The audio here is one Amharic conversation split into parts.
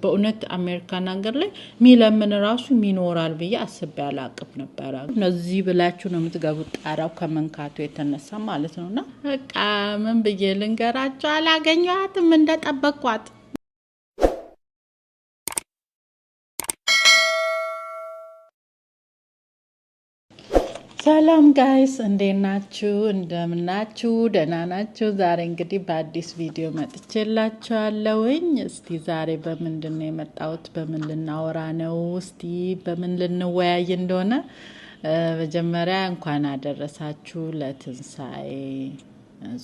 በእውነት አሜሪካን ሀገር ላይ ሚለምን ራሱ ይኖራል ብዬ አስቤ አላቅም ነበረ። እነዚህ ብላችሁ ነው የምትገቡት፣ ጣሪያው ከመንካቱ የተነሳ ማለት ነው። እና በቃ ምን ብዬ ልንገራቸው፣ አላገኘኋትም እንደጠበቅኳት። ሰላም guys፣ እንዴት ናችሁ? እንደምናችሁ? ደህና ናችሁ? ዛሬ እንግዲህ በአዲስ ቪዲዮ መጥቼላችኋለሁኝ። እስቲ ዛሬ በምንድን ነው የመጣሁት? በምን ልናወራ ነው? እስቲ በምን ልንወያይ እንደሆነ መጀመሪያ እንኳን አደረሳችሁ ለትንሳኤ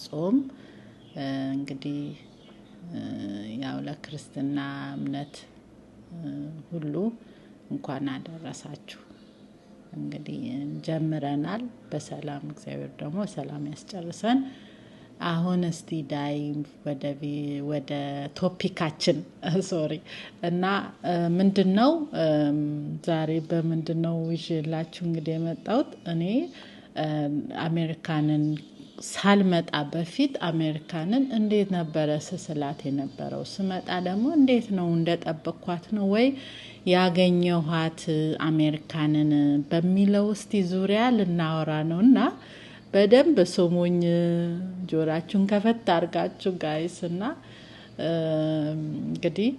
ጾም። እንግዲህ ያው ለክርስትና እምነት ሁሉ እንኳን አደረሳችሁ። እንግዲህ ጀምረናል። በሰላም እግዚአብሔር ደግሞ ሰላም ያስጨርሰን። አሁን እስቲ ዳይ ወደ topic ኣችን፣ sorry፣ እና ምንድን ነው ዛሬ በምንድን ነው ይዤላችሁ እንግዲህ የመጣሁት? እኔ አሜሪካንን ሳልመጣ በፊት አሜሪካንን እንዴት ነበረ ስስላት የነበረው፣ ስመጣ ደግሞ እንዴት ነው፣ እንደጠበቅኳት ነው ወይ ያገኘኋት አሜሪካንን በሚለው እስቲ ዙሪያ ልናወራ ነው። እና በደንብ ስሙኝ፣ ጆራችሁን ከፈት አድርጋችሁ guys። እና እንግዲህ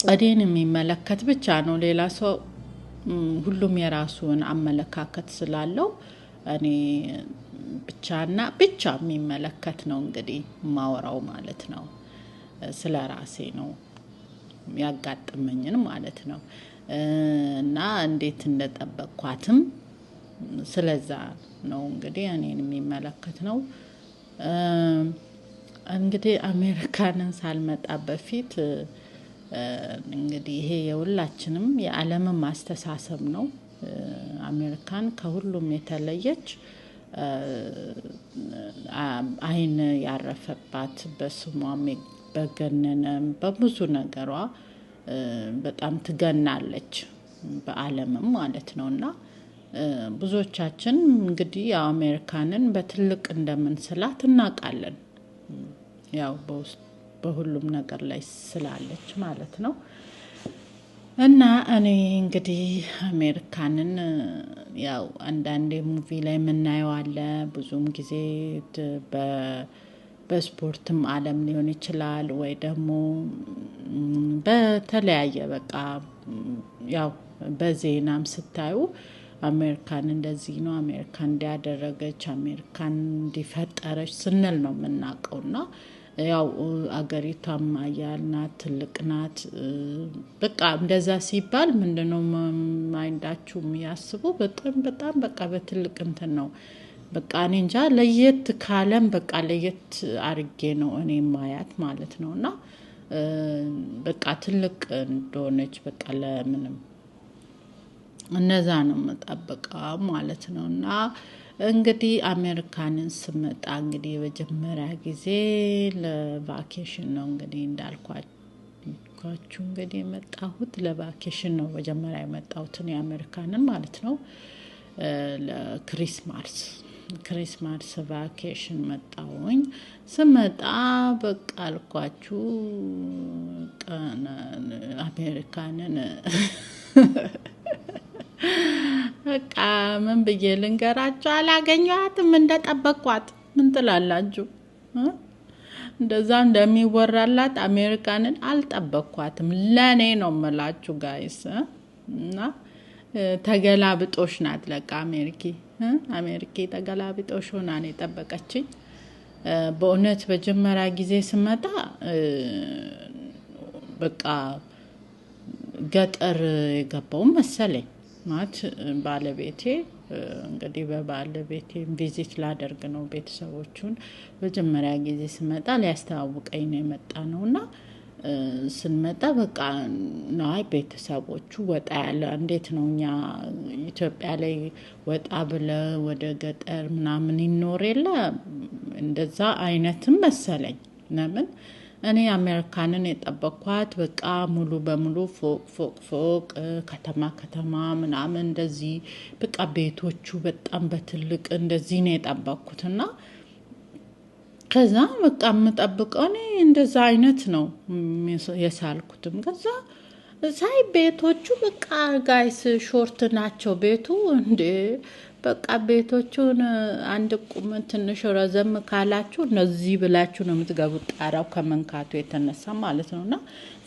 እኔን የሚመለከት ብቻ ነው። ሌላ ሰው ሁሉም የራሱን አመለካከት ስላለው እኔ ብቻና ብቻ የሚመለከት ነው እንግዲህ ማወራው ማለት ነው። ስለ ራሴ ነው ያጋጠመኝን ማለት ነው። እና እንዴት እንደጠበቅኳትም ስለዛ ነው እንግዲህ እኔን የሚመለከት ነው። እንግዲህ አሜሪካንን ሳልመጣ በፊት እንግዲህ ይሄ የሁላችንም የዓለምም አስተሳሰብ ነው። አሜሪካን ከሁሉም የተለየች፣ ዓይን ያረፈባት፣ በስሟም በገነነም በብዙ ነገሯ በጣም ትገናለች በዓለምም ማለት ነው። እና ብዙዎቻችን እንግዲህ ያው አሜሪካንን በትልቅ እንደምንስላት እናውቃለን። ያው በውስጥ በሁሉም ነገር ላይ ስላለች ማለት ነው። እና እኔ እንግዲህ አሜሪካንን ያው አንዳንዴ movie ላይ የምናየው አለ። ብዙም ጊዜ በስፖርትም ዓለም ሊሆን ይችላል ወይ ደግሞ በተለያየ በቃ ያው በዜናም ስታዩ አሜሪካን እንደዚህ ነው፣ አሜሪካን እንዲያደረገች፣ አሜሪካን እንዲፈጠረች ስንል ነው የምናውቀው። እና ያው አገሪቷም ሀያል ናት፣ ትልቅ ናት። በቃ እንደዛ ሲባል ምንድነው mind ኣችሁ የሚያስቡ? በጣም በጣም በቃ በትልቅ እንትን ነው። በቃ እኔ እንጃ ለየት ካለም በቃ ለየት አርጌ ነው እኔ ማያት ማለት ነው። እና በቃ ትልቅ እንደሆነች በቃ ለምንም እነዛ ነው የምጠብቀው ማለት ነው። እና እንግዲህ አሜሪካንን ስመጣ እንግዲህ የመጀመሪያ ጊዜ ለ vacation ነው። እንግዲህ እንዳልኳችሁ እንግዲህ የመጣሁት ለ vacation ነው። መጀመሪያ የመጣሁት የአሜሪካንን ማለት ነው ለ Christmas vacation መጣሁኝ። ስመጣ በቃ አልኳችሁ አሜሪካንን በቃ ምን ብዬ ልንገራችሁ፣ አላገኘኋትም እንደጠበቅኳት። ምን ትላላችሁ? እንደዛ እንደሚወራላት አሜሪካንን አልጠበቅኳትም። ለእኔ ነው የምላችሁ guys። እና ተገላብጦሽ ናት ለቃ አሜሪኬ ተገላብጦሽ ሆና ነው የጠበቀችኝ። በእውነት መጀመሪያ ጊዜ ስመጣ በቃ ገጠር የገባው መሰለኝ። ማለት ባለቤቴ እንግዲህ በባለቤቴ visit ላደርግ ነው ቤተሰቦቹን። መጀመሪያ ጊዜ ስመጣ ሊያስተዋውቀኝ ነው የመጣ ነው። እና ስንመጣ በቃ ናይ ቤተሰቦቹ ወጣ ያለ፣ እንዴት ነው እኛ ኢትዮጵያ ላይ ወጣ ብለ ወደ ገጠር ምናምን ይኖር የለ፣ እንደዛ አይነትም መሰለኝ። ለምን እኔ አሜሪካንን የጠበቅኳት በቃ ሙሉ በሙሉ ፎቅ ፎቅ ፎቅ፣ ከተማ ከተማ ምናምን እንደዚህ በቃ ቤቶቹ በጣም በትልቅ እንደዚህ ነው የጠበቅኩት። እና ከዛ በቃ የምጠብቀው እኔ እንደዛ አይነት ነው የሳልኩትም። ከዛ ሳይ ቤቶቹ በቃ guys short ናቸው። ቤቱ እንዴ በቃ ቤቶቹን አንድ ቁም ትንሽ ረዘም ካላችሁ እነዚህ ብላችሁ ነው የምትገቡት፣ ጣራው ከመንካቱ የተነሳ ማለት ነው። እና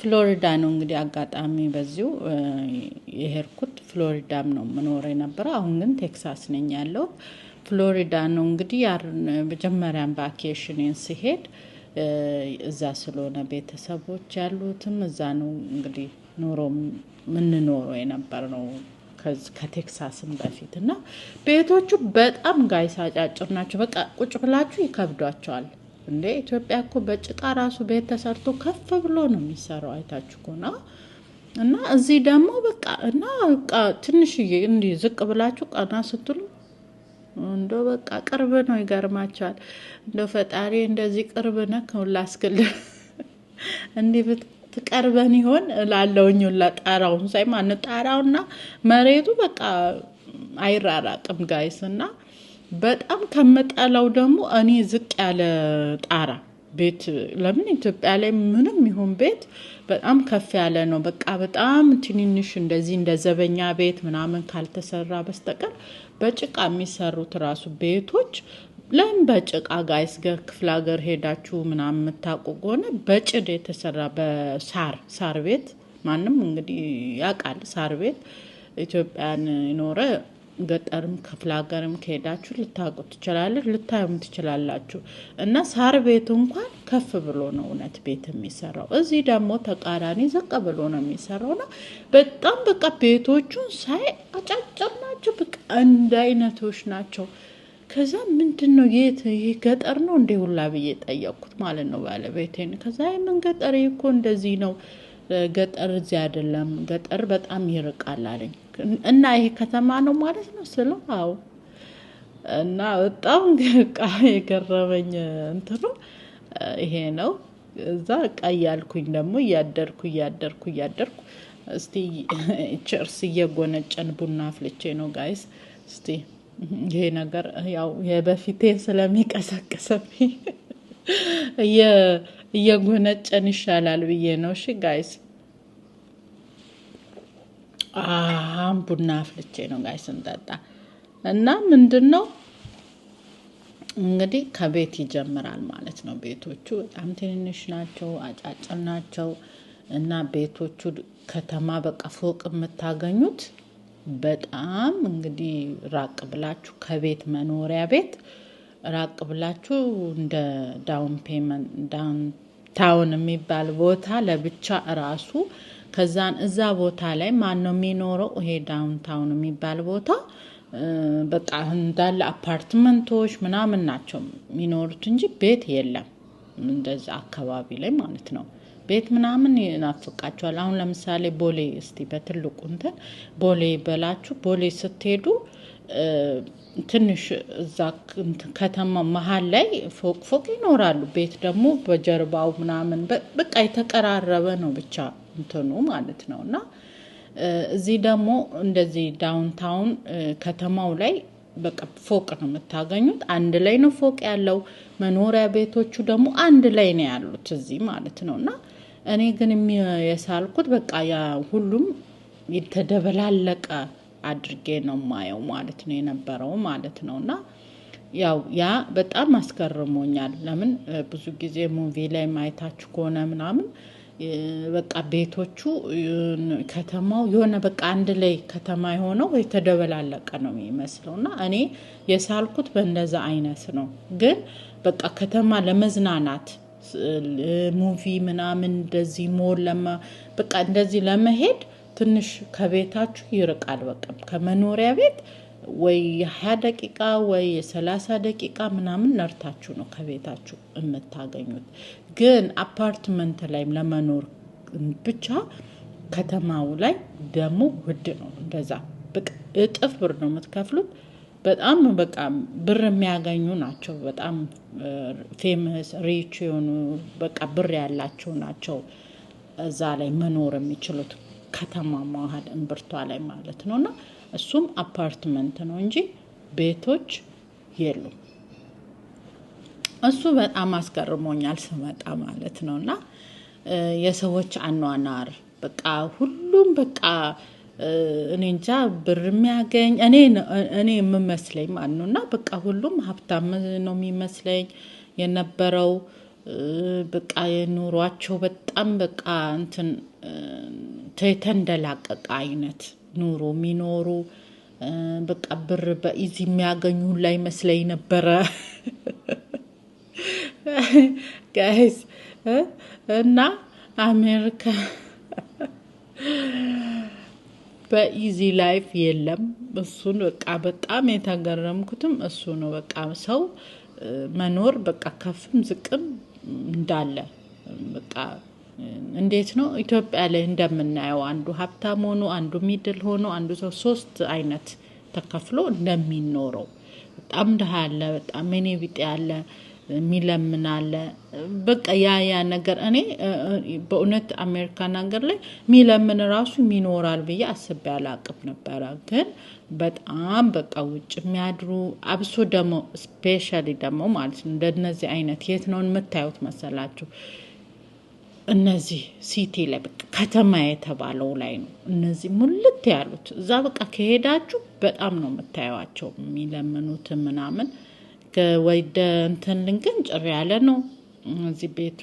ፍሎሪዳ ነው እንግዲህ አጋጣሚ በዚሁ የሄድኩት፣ ፍሎሪዳም ነው የምኖረው የነበረው። አሁን ግን ቴክሳስ ነኝ ያለሁት። ፍሎሪዳ ነው እንግዲህ መጀመሪያም vacation ኔን ስሄድ እዛ ስለሆነ ቤተሰቦች ያሉትም እዛ ነው እንግዲህ ኑሮ የምንኖረው የነበር ነው ከቴክሳስም በፊት። እና ቤቶቹ በጣም guys አጫጭር ናቸው። በቃ ቁጭ ብላችሁ ይከብዷቸዋል። እንዴ ኢትዮጵያ እኮ በጭቃ ራሱ ቤት ተሰርቶ ከፍ ብሎ ነው የሚሰራው አይታችሁ ከሆነ። እና እዚህ ደግሞ በቃ እና በቃ ትንሽዬ እንዲህ ዝቅ ብላችሁ ቀና ስትሉ እንዶ በቃ ቅርብ ነው። ይገርማቸዋል። እንዶ ፈጣሪ እንደዚህ ቅርብ ነህ ሁላ እስክል እንዲህ ብትቀርበን ይሆን እላለሁኝ ሁላ ጣራውን ሳይ ማነው ጣራውና መሬቱ በቃ አይራራቅም guys። እና በጣም ከምጠላው ደግሞ እኔ ዝቅ ያለ ጣራ ቤት፣ ለምን ኢትዮጵያ ላይ ምንም ይሁን ቤት በጣም ከፍ ያለ ነው። በቃ በጣም ትንንሽ እንደዚህ እንደ ዘበኛ ቤት ምናምን ካልተሰራ በስተቀር በጭቃ የሚሰሩት ራሱ ቤቶች፣ ለምን በጭቃ guys፣ ክፍለ ሀገር ሄዳችሁ ምናምን የምታውቁ ከሆነ በጭድ የተሰራ በሳር ሳር ቤት ማንም እንግዲህ ያውቃል። ሳር ቤት ኢትዮጵያን የኖረ ገጠርም ክፍለ ሀገርም ከሄዳችሁ ልታውቁ ትችላለች፣ ልታዩም ትችላላችሁ። እና ሳር ቤቱ እንኳን ከፍ ብሎ ነው እውነት ቤት የሚሰራው። እዚህ ደግሞ ተቃራኒ ዝቅ ብሎ ነው የሚሰራው። እና በጣም በቃ ቤቶቹን ሳይ አጫጭር ናቸው፣ በቃ አንድ አይነቶች ናቸው። ከዛ ምንድን ነው የት ይህ ገጠር ነው እንዴ ሁላ ብዬ ጠየቅኩት ማለት ነው ባለቤቴን። ከዛ የምን ገጠር፣ እኮ እንደዚህ ነው ገጠር፣ እዚህ አይደለም ገጠር በጣም ይርቃል አለኝ። እና ይሄ ከተማ ነው ማለት ነው ስለው አዎ። እና በጣም በቃ የገረመኝ እንትኑ ይሄ ነው። እዛ በቃ እያልኩኝ ደግሞ እያደርኩ እያደርኩ እያደርኩ እስቲ cheers እየጎነጨን ቡና አፍልቼ ነው guys። እስቲ ይሄ ነገር ያው የበፊቴን ስለሚቀሰቅስብኝ እየጎነጨን ይሻላል ብዬ ነው። እሺ guys፣ አሁን ቡና አፍልቼ ነው guys እንጠጣ። እና ምንድን ነው እንግዲህ ከቤት ይጀምራል ማለት ነው። ቤቶቹ በጣም ትንንሽ ናቸው፣ አጫጭር ናቸው። እና ቤቶቹ ከተማ በቃ ፎቅ የምታገኙት በጣም እንግዲህ ራቅ ብላችሁ ከቤት መኖሪያ ቤት ራቅ ብላችሁ እንደ down payment downtown የሚባል ቦታ ለብቻ እራሱ። ከዛን እዛ ቦታ ላይ ማን ነው የሚኖረው? ይሄ downtown የሚባል ቦታ በቃ እንዳለ አፓርትመንቶች ምናምን ናቸው የሚኖሩት እንጂ ቤት የለም። እንደዛ አካባቢ ላይ ማለት ነው። ቤት ምናምን ይናፍቃቸዋል። አሁን ለምሳሌ ቦሌ እስቲ በትልቁ እንትን ቦሌ በላችሁ፣ ቦሌ ስትሄዱ ትንሽ እዛ ከተማ መሀል ላይ ፎቅ ፎቅ ይኖራሉ። ቤት ደግሞ በጀርባው ምናምን በቃ የተቀራረበ ነው ብቻ እንትኑ ማለት ነው። እና እዚህ ደግሞ እንደዚህ downtown ከተማው ላይ በቃ ፎቅ ነው የምታገኙት። አንድ ላይ ነው ፎቅ ያለው። መኖሪያ ቤቶቹ ደግሞ አንድ ላይ ነው ያሉት እዚህ ማለት ነው። እና እኔ ግን የሳልኩት በቃ ያ ሁሉም የተደበላለቀ አድርጌ ነው ማየው ማለት ነው የነበረው ማለት ነው። እና ያው ያ በጣም አስገርሞኛል። ለምን ብዙ ጊዜ movie ላይ ማየታችሁ ከሆነ ምናምን በቃ ቤቶቹ ከተማው የሆነ በቃ አንድ ላይ ከተማ የሆነው የተደበላለቀ ነው የሚመስለው። እና እኔ የሳልኩት በእንደዛ አይነት ነው። ግን በቃ ከተማ ለመዝናናት movie ምናምን እንደዚህ ሞል በቃ እንደዚህ ለመሄድ ትንሽ ከቤታችሁ ይርቃል። በቃ ከመኖሪያ ቤት ወይ የ20 ደቂቃ ወይ የ30 ደቂቃ ምናምን ነርታችሁ ነው ከቤታችሁ የምታገኙት። ግን አፓርትመንት ላይ ለመኖር ብቻ ከተማው ላይ ደግሞ ውድ ነው። እንደዛ በቃ እጥፍ ብር ነው የምትከፍሉት። በጣም በቃ ብር የሚያገኙ ናቸው። በጣም famous rich የሆኑ በቃ ብር ያላቸው ናቸው እዛ ላይ መኖር የሚችሉት ከተማ መሀል እምብርቷ ላይ ማለት ነው። እና እሱም አፓርትመንት ነው እንጂ ቤቶች የሉም። እሱ በጣም አስገርሞኛል ስመጣ ማለት ነው። እና የሰዎች አኗኗር በቃ ሁሉም በቃ እኔ እንጃ ብር የሚያገኝ እኔ የምመስለኝ ማለት ነው። እና በቃ ሁሉም ሀብታም ነው የሚመስለኝ የነበረው፣ በቃ የኑሯቸው በጣም በቃ እንትን የተንደላቀቀ አይነት ኑሮ የሚኖሩ፣ በቃ ብር በ easy የሚያገኙ ላይ መስለኝ ነበረ guys። እና አሜሪካ በ easy life የለም። እሱን በቃ በጣም የተገረምኩትም እሱ ነው። በቃ ሰው መኖር በቃ ከፍም ዝቅም እንዳለ፣ በቃ እንዴት ነው ኢትዮጵያ ላይ እንደምናየው አንዱ ሀብታም ሆኖ፣ አንዱ middle ሆኖ፣ አንዱ ሰው ሶስት አይነት ተከፍሎ እንደሚኖረው፣ በጣም ድሃ አለ፣ በጣም የኔ ቢጤ አለ፣ የሚለምን አለ። በቃ ያ ያ ነገር እኔ በእውነት አሜሪካን ሀገር ላይ የሚለምን ራሱ ይኖራል ብዬ አስቤ አላቅም ነበረ። ግን በጣም በቃ ውጭ የሚያድሩ፣ አብሶ ደግሞ specially ደግሞ ማለት ነው እንደነዚህ አይነት የት ነው የምታዩት መሰላችሁ? እነዚህ city ላይ፣ በቃ ከተማ የተባለው ላይ ነው። እነዚህ ሙልት ያሉት እዛ በቃ ከሄዳችሁ በጣም ነው የምታዩቸው የሚለምኑት ምናምን። ወደ እንትን ግን ጭር ያለ ነው። እዚህ ቤቱ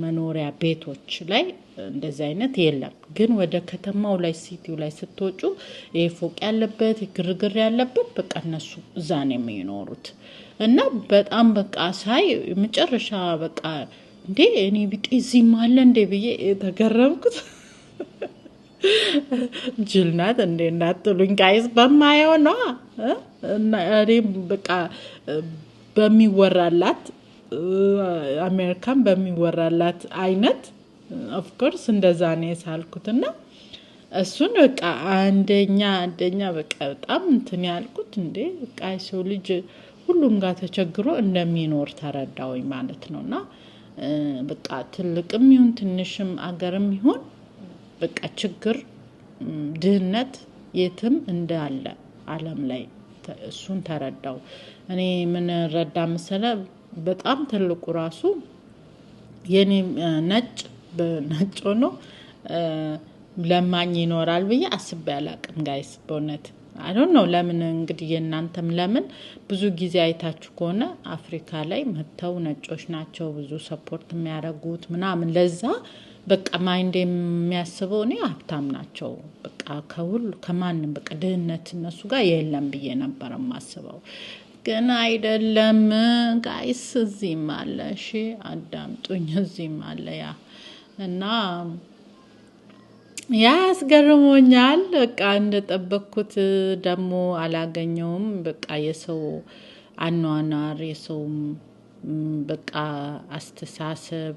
መኖሪያ ቤቶች ላይ እንደዚህ አይነት የለም። ግን ወደ ከተማው ላይ city ው ላይ ስትወጩ ይሄ ፎቅ ያለበት፣ ግርግር ያለበት በቃ እነሱ እዛ ነው የሚኖሩት። እና በጣም በቃ ሳይ መጨረሻ በቃ እንዴ እኔ ቢጤ እዚህም አለ እንዴ ብዬ የተገረምኩት። ጅል ናት እንዴ እንዳትሉኝ guys፣ በማየው ነዋ። እና እኔም በቃ በሚወራላት አሜሪካን በሚወራላት አይነት of course እንደዛ ነው የሳልኩት። እና እሱን በቃ አንደኛ አንደኛ በቃ በጣም እንትን ያልኩት እንዴ በቃ የሰው ልጅ ሁሉም ጋር ተቸግሮ እንደሚኖር ተረዳሁኝ ማለት ነው። እና በቃ ትልቅም ይሁን ትንሽም አገርም ይሁን በቃ ችግር፣ ድህነት የትም እንዳለ ዓለም ላይ እሱን ተረዳው። እኔ ምን ረዳ መሰለ፣ በጣም ትልቁ ራሱ የኔ ነጭ በነጭ ሆኖ ለማኝ ይኖራል ብዬ አስቤ አላቅም guys በእውነት። I don't know ለምን፣ እንግዲህ የእናንተም ለምን ብዙ ጊዜ አይታችሁ ከሆነ አፍሪካ ላይ መጥተው ነጮች ናቸው ብዙ support የሚያደርጉት ምናምን። ለዛ በቃ mind የሚያስበው እኔ ሀብታም ናቸው በቃ ከሁሉ ከማንም በቃ ድህነት እነሱ ጋር የለም ብዬ ነበር የማስበው። ግን አይደለም guys፣ እዚህም አለ። እሺ አዳምጡኝ፣ እዚህም አለ ያ። እና ያ ያስገርሞኛል። በቃ እንደጠበቅኩት ደግሞ አላገኘውም። በቃ የሰው አኗኗር፣ የሰው በቃ አስተሳሰብ፣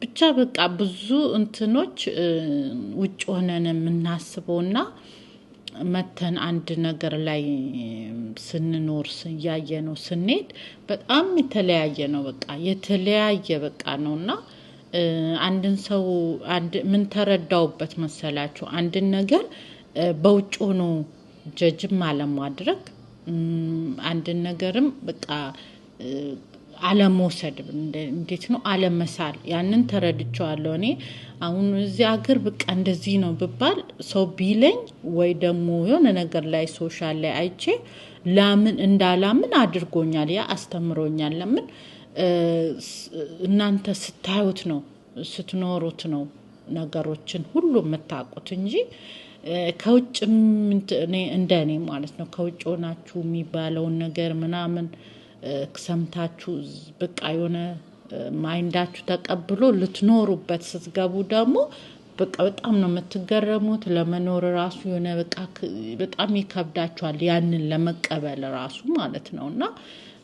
ብቻ በቃ ብዙ እንትኖች ውጭ ሆነን የምናስበውና መተን አንድ ነገር ላይ ስንኖር እያየ ነው ስንሄድ በጣም የተለያየ ነው። በቃ የተለያየ በቃ ነው። እና አንድን ሰው አንድ ምን ተረዳውበት መሰላችሁ? አንድን ነገር በውጭ ሆኖ ጀጅም አለማድረግ፣ አንድን ነገርም በቃ አለመውሰድ፣ እንዴት ነው አለመሳል፣ ያንን ተረድቼዋለሁ። እኔ አሁን እዚህ ሀገር በቃ እንደዚህ ነው ብባል፣ ሰው ቢለኝ ወይ ደግሞ የሆነ ነገር ላይ social ላይ አይቼ ላምን እንዳላምን አድርጎኛል። ያ አስተምሮኛል። ለምን እናንተ ስታዩት ነው፣ ስትኖሩት ነው ነገሮችን ሁሉ የምታውቁት እንጂ ከውጭ እንደ እኔ ማለት ነው ከውጭ ሆናችሁ የሚባለውን ነገር ምናምን ሰምታችሁ በቃ የሆነ mind ኣችሁ ተቀብሎ ልትኖሩበት ስትገቡ ደግሞ በቃ በጣም ነው የምትገረሙት። ለመኖር ራሱ የሆነ በቃ በጣም ይከብዳችኋል ያንን ለመቀበል ራሱ ማለት ነው። እና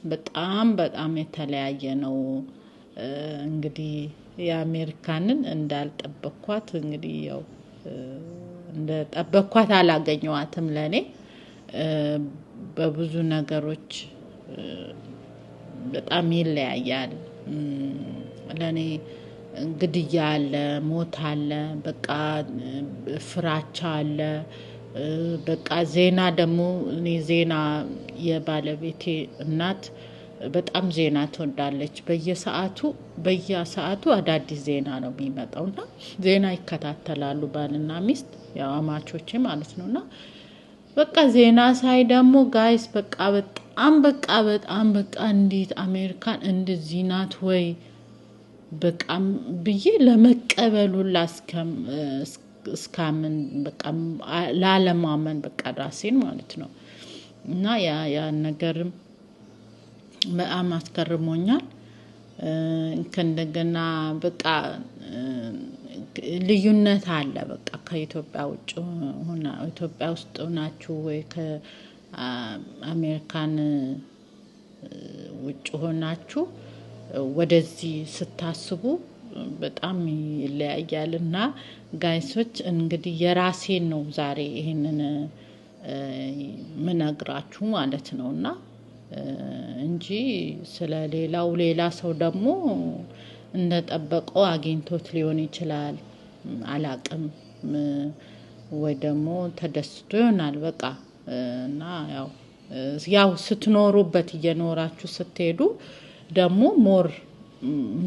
በጣም በጣም የተለያየ ነው። እንግዲህ የአሜሪካንን እንዳልጠበኳት፣ እንግዲህ ያው እንደጠበኳት አላገኘዋትም። ለእኔ በብዙ ነገሮች በጣም ይለያያል። ለእኔ ግድያ አለ፣ ሞት አለ፣ በቃ ፍራቻ አለ። በቃ ዜና ደግሞ እኔ ዜና የባለቤቴ እናት በጣም ዜና ትወዳለች። በየሰዓቱ በየሰዓቱ አዳዲስ ዜና ነው የሚመጣው እና ዜና ይከታተላሉ ባልና ሚስት፣ ያው አማቾቼ ማለት ነው። እና በቃ ዜና ሳይ ደግሞ guys በቃ በጣም በቃ በጣም በቃ እንዴት አሜሪካን እንደዚህ ናት ወይ በቃ ብዬ ለመቀበል ሁላ እስካምን በቃ ላለማመን በቃ ራሴን ማለት ነው። እና ያ ነገርም በጣም አስገርሞኛል። ከእንደገና በቃ ልዩነት አለ። በቃ ከኢትዮጵያ ውጭ ሆና ኢትዮጵያ ውስጥ ሆናችሁ ወይ ከአሜሪካን ውጭ ሆናችሁ ወደዚህ ስታስቡ በጣም ይለያያል። እና guys ኦች፣ እንግዲህ የራሴን ነው ዛሬ ይሄንን ምነግራችሁ ማለት ነው እና እንጂ ስለ ሌላው ሌላ ሰው ደግሞ እንደጠበቀው አግኝቶት ሊሆን ይችላል፣ አላቅም። ወይ ደግሞ ተደስቶ ይሆናል በቃ። እና ያው ስትኖሩበት እየኖራችሁ ስትሄዱ ደግሞ more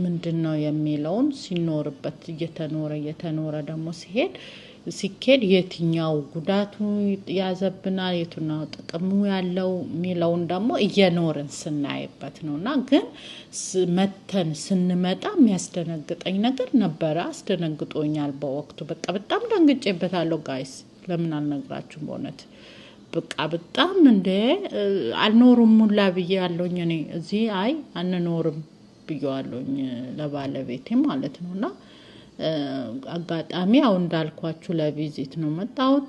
ምንድን ነው የሚለውን ሲኖርበት እየተኖረ እየተኖረ ደግሞ ሲሄድ ሲኬድ የትኛው ጉዳቱ ያዘብናል፣ የትኛው ጥቅሙ ያለው የሚለውን ደግሞ እየኖርን ስናይበት ነው። እና ግን መተን ስንመጣ የሚያስደነግጠኝ ነገር ነበረ። አስደነግጦኛል በወቅቱ፣ በቃ በጣም ደንግጬበታለሁ guys። ለምን አልነግራችሁም? በእውነት በቃ በጣም እንደ አልኖሩም ሁላ ብዬ ያለሁኝ እኔ እዚህ አይ አንኖርም ብዬዋለሁኝ ለባለቤቴ ማለት ነው። እና አጋጣሚ ያው እንዳልኳችሁ ለ visit ነው መጣሁት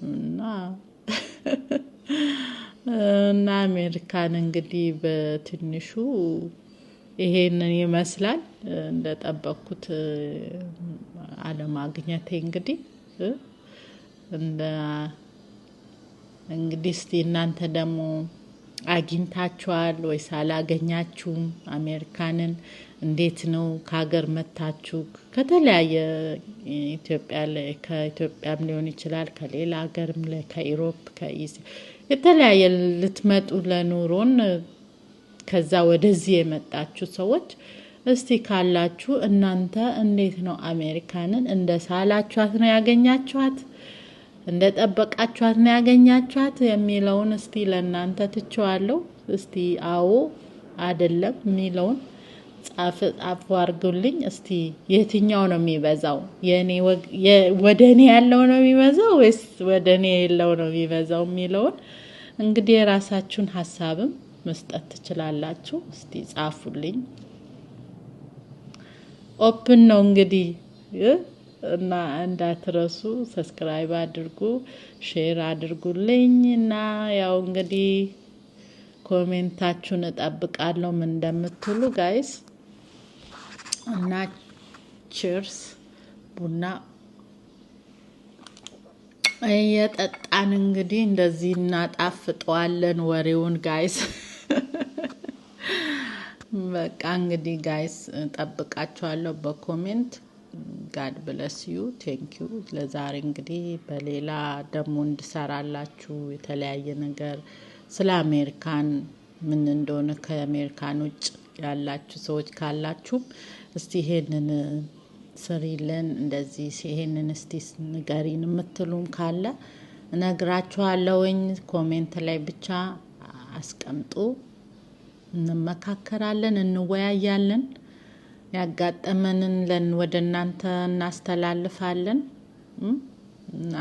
እና አሜሪካን እንግዲህ በትንሹ ይሄንን ይመስላል። እንደጠበቅኩት አለማግኘቴ እንግዲህ እንደ እንግዲህ እስቲ እናንተ ደግሞ አግኝታችኋል ወይስ አላገኛችሁም? አሜሪካንን እንዴት ነው? ከሀገር መታችሁ ከተለያየ ኢትዮጵያ ላይ፣ ከኢትዮጵያም ሊሆን ይችላል፣ ከሌላ ሀገርም ላይ፣ ከ Europe፣ ከኤሲያ የተለያየ ልትመጡ ለኑሮን ከዛ ወደዚህ የመጣችሁ ሰዎች እስቲ ካላችሁ እናንተ እንዴት ነው? አሜሪካንን እንደ ሳላችኋት ነው ያገኛችኋት? እንደ ጠበቃችኋት ነው ያገኛችኋት የሚለውን እስቲ ለእናንተ ትቼዋለሁ። እስቲ አዎ አይደለም የሚለውን ጻፍ ጻፍ አድርጉልኝ። እስቲ የትኛው ነው የሚበዛው? ወደ እኔ ያለው ነው የሚበዛው ወይስ ወደ እኔ የሌለው ነው የሚበዛው የሚለውን እንግዲህ የራሳችሁን ሀሳብም መስጠት ትችላላችሁ። እስቲ ጻፉልኝ። Open ነው እንግዲህ እና እንዳትረሱ subscribe አድርጉ፣ share አድርጉልኝ እና ያው እንግዲህ comment ኣችሁን እጠብቃለሁ ምን እንደምትሉ guys። እና cheers፣ ቡና እየጠጣን እንግዲህ እንደዚህ እናጣፍጠዋለን ወሬውን guys። በቃ እንግዲህ guys እጠብቃችኋለሁ በ comment። God bless you, thank you። ለዛሬ እንግዲህ በሌላ ደግሞ እንድሰራላችሁ የተለያየ ነገር ስለ አሜሪካን ምን እንደሆነ ከአሜሪካን ውጭ ያላችሁ ሰዎች ካላችሁም እስቲ ይሄንን ስሪልን፣ እንደዚህ ይሄንን እስቲ ንገሪን የምትሉም ካለ እነግራችኋለሁኝ። Comment ላይ ብቻ አስቀምጡ። እንመካከራለን፣ እንወያያለን። ያጋጠመንን ወደ እናንተ እናስተላልፋለን። እና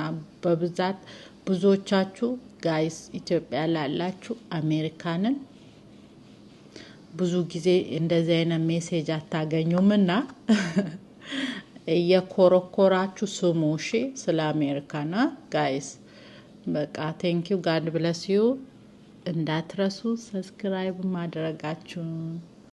በብዛት ብዙዎቻችሁ guys ኢትዮጵያ ላላችሁ አሜሪካንን ብዙ ጊዜ እንደዚህ አይነት message አታገኙም እና እየኮረኮራችሁ ስሙ እሺ፣ ስለ አሜሪካና guys። በቃ thank you, God bless you። እንዳትረሱ subscribe ማድረጋችሁን።